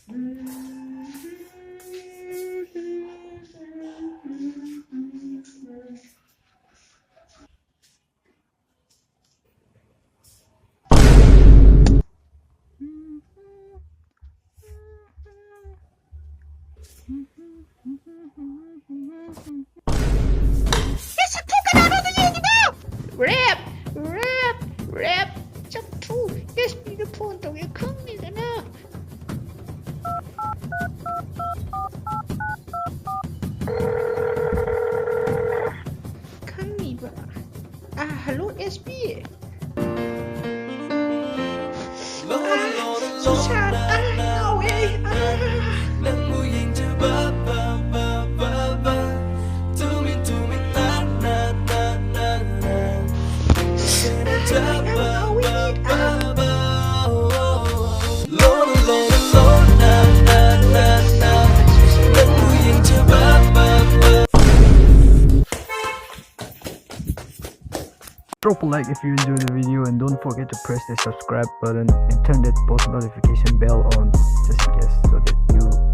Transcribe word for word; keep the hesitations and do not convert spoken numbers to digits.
ꯑꯦ, ꯁꯛꯊꯨ, ꯀꯅꯥꯅꯣꯗꯣ ꯌꯦꯡꯉꯤꯗꯣ? ꯔꯦꯞ! ꯔꯦꯞ! ꯔꯦꯞ! ꯆꯛꯊꯨ! ꯑꯦꯁ ꯄꯤꯗ ꯐꯣꯟ ꯇꯧꯒꯦ ꯈꯪꯉꯤꯗꯅ꯫ ꯈꯪꯉꯤꯕ? ꯑꯥ, ꯍꯜꯂꯣ, ꯑꯦꯁ ꯄꯤ꯫ ꯑꯥ, ꯁꯨꯁꯥꯟ, ꯑꯥ, ꯉꯥꯎꯋꯦ ꯑꯩ, ꯑꯥ꯫ ꯅꯪꯕꯨ ꯌꯦꯡꯖꯕ, ꯕ, ꯕ, ꯕ, ꯕ꯫ ꯇꯨꯃꯤꯟ, ꯇꯨꯃꯤꯟ, ꯅꯥ, ꯅꯥ, ꯅꯥ, ꯅꯥ, ꯅꯥ꯫ ꯁꯦꯟꯅꯖꯕ, ꯕ, ꯕ, ꯕ, ꯕ꯫ ꯂꯣꯅ, ꯂꯣꯅ, ꯂꯣꯅ, ꯅꯥ, ꯅꯥ, ꯅꯥ, ꯅꯥ꯫ ꯅꯪꯕꯨ ꯌꯦꯡꯖꯕ, ꯕ, ꯕ꯫ Drop a like if you enjoyed the video and don't forget to press the subscribe button and turn that post notification bell on just in case so that you